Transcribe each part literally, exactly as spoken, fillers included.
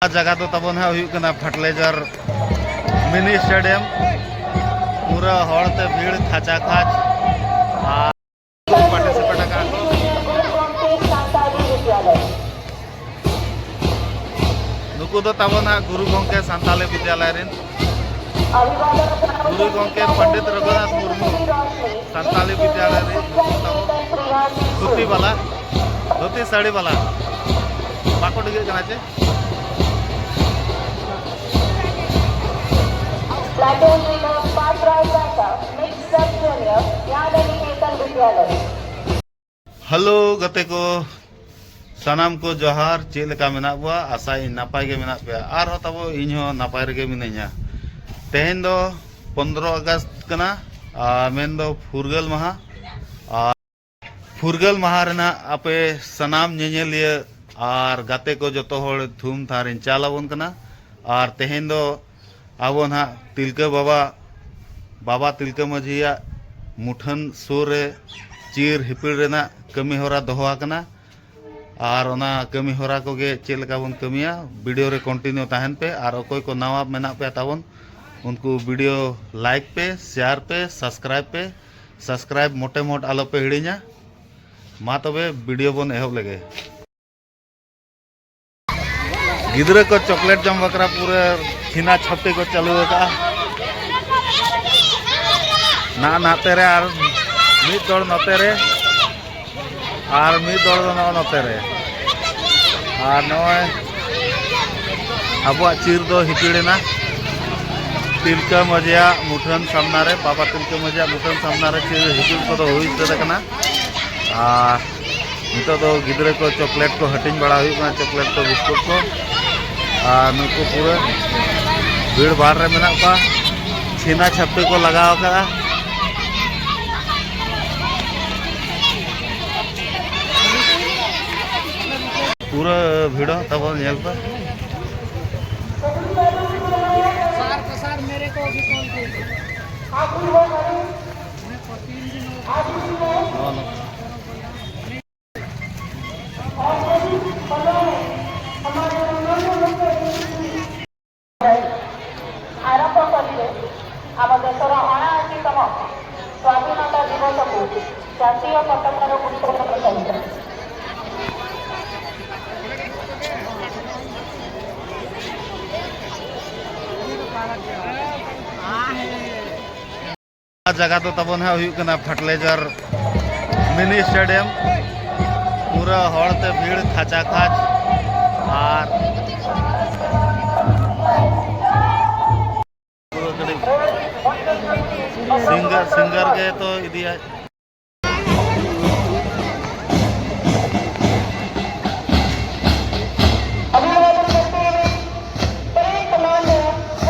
ᱡᱟᱭᱜᱟ ᱫᱚ ᱛᱟᱵᱚᱱ ᱦᱟᱸᱜ ᱦᱩᱭᱩᱜ ᱠᱟᱱᱟ ᱯᱷᱟᱨᱴᱤᱞᱟᱭᱡᱟᱨ ᱢᱤᱱᱤ ᱥᱴᱮᱰᱤᱭᱟᱢ᱾ ᱯᱩᱨᱟᱹ ᱦᱚᱲ ᱛᱮ ᱵᱷᱤᱲ ᱠᱷᱟᱪᱟ ᱠᱷᱟᱪ᱾ ᱟᱨ ᱯᱟᱨᱴᱤᱥᱤᱯᱮᱴ ᱟᱠᱟᱫ ᱠᱚ᱾ ᱱᱩᱠᱩ ᱫᱚ ᱛᱟᱵᱚᱱ ᱦᱟᱸᱜ ᱜᱩᱨᱩ ᱜᱚᱢᱠᱮ ᱥᱟᱱᱛᱟᱞᱤ ᱵᱤᱫᱽᱭᱟᱞᱚᱭ ᱨᱮᱱ᱾ ᱜᱩᱨᱩ ᱜᱚᱢᱠᱮ ᱯᱚᱱᱰᱤᱛ ᱨᱚᱜᱷᱩᱱᱟᱛᱷ ᱢᱩᱨᱢᱩ ᱥᱟᱱᱛᱟᱞᱤ ᱵᱤᱫᱽᱭᱟᱞᱚᱭ ᱨᱮ ᱫᱷᱩᱛᱤ ᱵᱟᱞᱟ, ᱫᱷᱩᱛᱤ ᱥᱟᱹᱲᱤ ᱵᱟᱞᱟ᱾ ᱵᱟᱠᱚ ᱴᱷᱤᱠᱟᱹᱜ ᱠᱟᱱᱟ ᱪᱮ? Platoon leader Patra Sangha, mixed sub junior, Jnana Niketan Vidyalaya. Hello ᱜᱟᱛᱮ ᱠᱚ, ᱥᱟᱱᱟᱢ ᱠᱚ ᱡᱚᱦᱟᱨ᱾ ᱪᱮᱫ ᱞᱮᱠᱟ ᱢᱮᱱᱟᱜ ᱵᱚᱣᱟ? ᱟᱥᱟᱭᱟᱹᱧ ᱱᱟᱯᱟᱭ ᱜᱮ ᱢᱮᱱᱟᱜ ᱯᱮᱭᱟ᱾ ᱟᱨᱦᱚᱸ ᱛᱟᱵᱚ ᱤᱧ ᱦᱚᱸ ᱱᱟᱯᱟᱭ ᱨᱮᱜᱮ ᱢᱤᱱᱟᱹᱧᱟ᱾ ᱛᱮᱦᱮᱧ ᱫᱚ ᱯᱚᱱᱫᱽᱨᱚ ᱟᱜᱚᱥᱴ ᱠᱟᱱᱟ, ᱟᱨ ᱢᱮᱱᱫᱚ ᱯᱷᱩᱨᱜᱟᱹᱞ ᱢᱟᱦᱟ᱾ ᱟᱨ ᱯᱷᱩᱨᱜᱟᱹᱞ ᱢᱟᱦᱟ ᱨᱮᱱᱟᱜ ᱟᱯᱮ ᱥᱟᱱᱟᱢ ᱧᱮᱧᱮᱞᱤᱭᱟᱹ ᱟᱨ ᱜᱟᱛᱮ ᱠᱚ ᱡᱚᱛᱚ ᱦᱚᱲ ᱛᱷᱩᱢ ᱛᱷᱟᱨ ᱤᱧ ᱪᱟᱞ ᱟᱵᱚᱱ ᱠᱟᱱᱟ᱾ ᱟᱨ ᱛᱮᱦᱮᱧ ᱫᱚ ᱟᱵᱚ ᱱᱟᱦᱟᱜ ᱛᱤᱞᱠᱟᱹ ᱵᱟᱵᱟ, ᱵᱟᱵᱟ ᱛᱤᱞᱠᱟᱹ ᱢᱟᱹᱡᱷᱤᱭᱟᱜ ᱢᱩᱴᱷᱟᱹᱱ ᱥᱩᱨ ᱨᱮ ᱪᱤᱨ ᱦᱤᱯᱤᱲ ᱨᱮᱱᱟᱜ ᱠᱟᱹᱢᱤ ᱦᱚᱨᱟ ᱫᱚᱦᱚ ᱟᱠᱟᱱᱟ᱾ ᱟᱨ ᱚᱱᱟ ᱠᱟᱹᱢᱤ ᱦᱚᱨᱟ ᱠᱚᱜᱮ ᱪᱮᱫ ᱞᱮᱠᱟ ᱵᱚᱱ ᱠᱟᱹᱢᱤᱭᱟ, ᱵᱷᱤᱰᱤᱭᱳ ᱨᱮ ᱠᱚᱱᱴᱤᱱᱤᱭᱩ ᱛᱟᱦᱮᱱ ᱯᱮ᱾ ᱟᱨ ᱚᱠᱚᱭ ᱠᱚ ᱱᱟᱣᱟ ᱢᱮᱱᱟᱜ ᱯᱮᱭᱟ ᱛᱟᱵᱚᱱ, ᱩᱱᱠᱩ ᱵᱷᱤᱰᱤᱭᱳ ᱞᱟᱭᱤᱠ ᱯᱮ, ᱥᱮᱭᱟᱨ ᱯᱮ, ᱥᱟᱵᱥᱠᱨᱟᱭᱤᱵ ᱯᱮ᱾ ᱥᱟᱵᱥᱠᱨᱟᱭᱤᱵ ᱢᱚᱴᱮ ᱢᱚᱴ ᱟᱞᱚ ᱯᱮ ᱦᱤᱲᱤᱧᱟ᱾ ᱢᱟ ᱛᱚᱵᱮ ᱵᱷᱤᱰᱤᱭᱳ ᱵᱚᱱ ᱮᱦᱚᱵ ᱞᱮᱜᱮ᱾ ᱜᱤᱫᱽᱨᱟᱹ ᱠᱚ ᱪᱚᱠᱞᱮᱴ ᱡᱚᱢ ᱵᱟᱠᱷᱨᱟ ᱯᱩᱨᱟᱹ ᱪᱷᱤᱱᱟ ᱪᱷᱟᱯᱴᱤ ᱠᱚ ᱪᱟᱹᱞᱩ ᱟᱠᱟᱫᱼᱟ᱾ ᱱᱟ ᱱᱟᱛᱮ ᱨᱮ ᱟᱨ ᱢᱤᱫ ᱫᱚᱲ ᱱᱚᱛᱮ ᱨᱮ ᱟᱨ ᱢᱤᱫ ᱫᱚᱲ ᱫᱚ ᱱᱚᱜᱼᱚ ᱱᱚᱛᱮ ᱨᱮ᱾ ᱟᱨ ᱱᱚᱜᱼᱚᱭ ᱟᱵᱚᱣᱟᱜ ᱪᱤᱨ ᱫᱚ ᱦᱤᱯᱤᱲ ᱮᱱᱟ᱾ ᱛᱤᱞᱠᱟᱹ ᱢᱟᱹᱡᱷᱤᱭᱟᱜ ᱢᱩᱴᱷᱟᱹᱱ ᱥᱟᱢᱱᱟ ᱨᱮ, ᱵᱟᱵᱟ ᱛᱤᱞᱠᱟᱹ ᱢᱟᱹᱡᱷᱤᱭᱟᱜ ᱢᱩᱴᱷᱟᱹᱱ ᱥᱟᱢᱱᱟ ᱨᱮ ᱪᱤᱨ ᱦᱤᱯᱤᱲ ᱠᱚᱫᱚ ᱦᱩᱭ ᱥᱟᱹᱛ ᱟᱠᱟᱱᱟ᱾ ᱟᱨ ᱱᱤᱛᱚᱜ ᱫᱚ ᱜᱤᱫᱽᱨᱟᱹ ᱠᱚ ᱪᱚᱠᱞᱮᱴ ᱠᱚ ᱦᱟᱹᱴᱤᱧ ᱵᱟᱲᱟ ᱦᱩᱭᱩᱜ ᱠᱟᱱᱟ, ᱪᱚᱠᱞᱮᱴ ᱠᱚ, ᱵᱤᱥᱠᱩᱴ ᱠᱚ᱾ ᱟᱨ ᱱᱩᱠᱩ ᱯᱩᱨᱟᱹ ᱵᱷᱤᱲ ᱵᱷᱟᱲ ᱨᱮ ᱢᱮᱱᱟᱜ ᱠᱚᱣᱟ, ᱪᱷᱤᱱᱟ ᱪᱷᱟᱯᱴᱤ ᱠᱚ ᱞᱟᱜᱟᱣ ᱟᱠᱟᱫᱼᱟ᱾ ᱯᱩᱨᱟᱹ ᱵᱷᱤᱲ ᱛᱟᱵᱚᱱ ᱧᱮᱞ ᱯᱮ᱾ ᱱᱚᱜᱼᱚ ᱱᱚᱝᱠᱟ᱾ ᱡᱟᱭᱜᱟ ᱫᱚ ᱛᱟᱵᱚᱱ ᱦᱟᱸᱜ ᱦᱩᱭᱩᱜ ᱠᱟᱱᱟ ᱯᱷᱟᱨᱴᱤᱞᱟᱭᱡᱟᱨ ᱢᱤᱱᱤ ᱥᱴᱮᱰᱤᱭᱟᱢ᱾ ᱯᱩᱨᱟᱹ ᱦᱚᱲ ᱛᱮ ᱵᱷᱤᱲ ᱠᱷᱟᱪᱟ ᱠᱷᱟᱪ᱾ ᱟᱨ ᱯᱩᱨᱟᱹ ᱠᱟᱹᱴᱤᱡ ᱥᱤᱝᱜᱟᱨ, ᱥᱤᱝᱜᱟᱨ ᱜᱮ ᱛᱚ ᱤᱫᱤᱭᱟᱭ᱾ अभिवादन करते हुए parade commander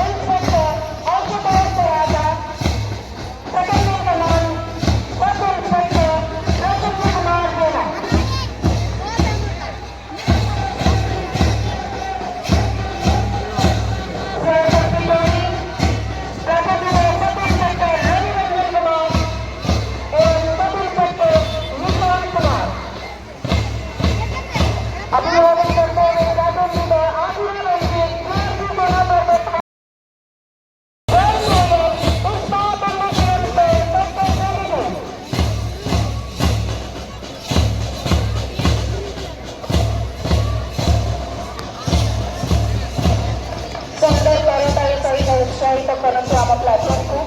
inspector Ashutosh Saratha, second in command sub inspector Prasanna Kumar जेना। सुंदर पारंपरिक सहित उत्साहित करंतु आम प्लाटफर्म को।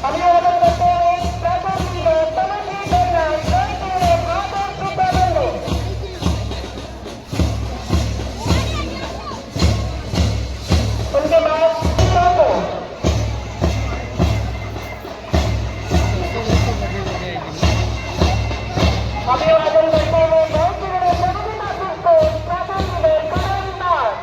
अभिवादन करते हुए प्लाटफर्म लीडर तमनजीत बरनाल, जय श्री राम, आदर श्रद्धांजलि। उनके बाद टीचरों को अभिवादन करते हुए जय श्री राम, जय Shri Ram, platform leader Kamalnath.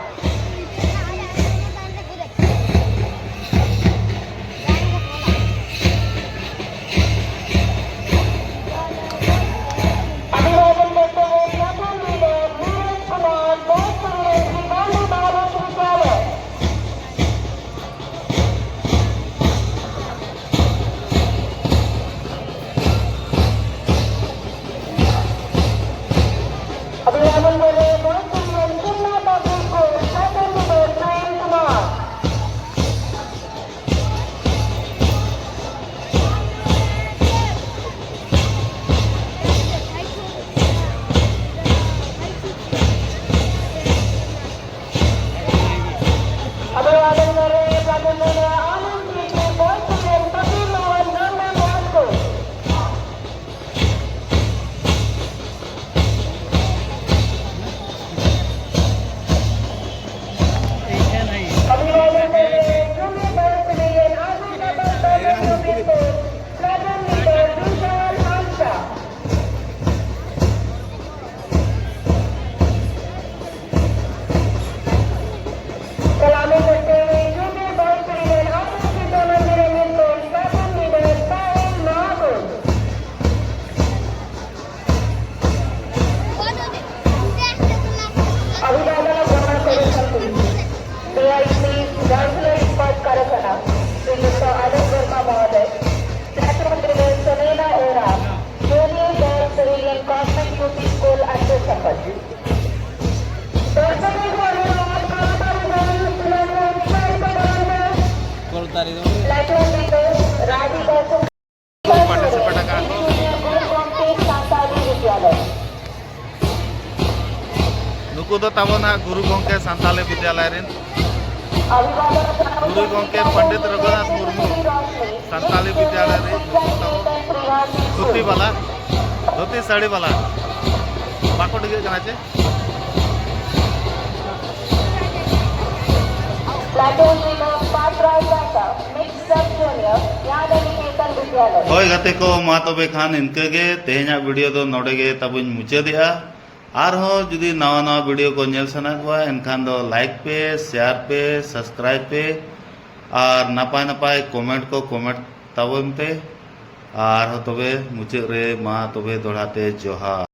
Participate ᱟᱠᱟᱫ ᱠᱚ᱾ ᱱᱩᱠᱩ ᱫᱚ ᱛᱟᱵᱚᱱ ᱦᱟᱸᱜ ᱜᱩᱨᱩ ᱜᱚᱢᱠᱮ ᱥᱟᱱᱛᱟᱞᱤ ᱵᱤᱫᱽᱭᱟᱞᱚᱭ ᱨᱮᱱ, ᱜᱩᱨᱩ ᱜᱚᱢᱠᱮ ᱯᱚᱱᱰᱤᱛ ᱨᱚᱜᱷᱩᱱᱟᱛᱷ ᱢᱩᱨᱢᱩ ᱥᱟᱱᱛᱟᱞᱤ ᱵᱤᱫᱽᱭᱟᱞᱚᱭ ᱨᱮ ᱱᱩᱠᱩ ᱛᱟᱵᱚᱱ ᱫᱷᱩᱛᱤ ᱵᱟᱞᱟ, ᱫᱷᱩᱛᱤ ᱥᱟᱹᱲᱤ ᱵᱟᱞᱟ ᱵᱟᱠᱚ ᱰᱤᱜᱟᱹᱜ ᱠᱟᱱᱟ ᱪᱮ? Platoon leader Pat Raisaka, mixed sub junior, Yadani Ketan Vidyalaya. ᱦᱳᱭ ᱜᱟᱛᱮ ᱠᱚ, ᱢᱟ ᱛᱚᱵᱮ ᱠᱷᱟᱱ ᱤᱱᱠᱟᱹ ᱜᱮ ᱛᱮᱦᱮᱧᱟᱜ ᱵᱷᱤᱰᱤᱭᱳ ᱫᱚ ᱱᱚᱰᱮ ᱜᱮ ᱛᱟᱵᱚᱧ ᱢᱩᱪᱟᱹᱫᱮᱜᱼᱟ᱾ ᱟᱨᱦᱚᱸ ᱡᱩᱫᱤ ᱱᱟᱣᱟ ᱱᱟᱣᱟ ᱵᱷᱤᱰᱤᱭᱳ ᱠᱚ ᱧᱮᱞ ᱥᱟᱱᱟ ᱠᱚᱣᱟ, ᱮᱱᱠᱷᱟᱱ ᱫᱚ ᱞᱟᱭᱤᱠ ᱯᱮ, ᱥᱮᱭᱟᱨ ᱯᱮ, ᱥᱟᱵᱥᱠᱨᱟᱭᱤᱵ ᱯᱮ ᱟᱨ ᱱᱟᱯᱟᱭ ᱱᱟᱯᱟᱭ ᱠᱚᱢᱮᱱᱴ ᱠᱚ ᱠᱚᱢᱮᱱᱴ ᱛᱟᱵᱚᱱ ᱯᱮ᱾ ᱟᱨᱦᱚᱸ ᱛᱚᱵᱮ ᱢᱩᱪᱟᱹᱫ ᱨᱮ ᱢᱟ ᱛᱚᱵᱮ ᱫᱚᱦᱲᱟ ᱛᱮ ᱡᱚᱦᱟᱨ᱾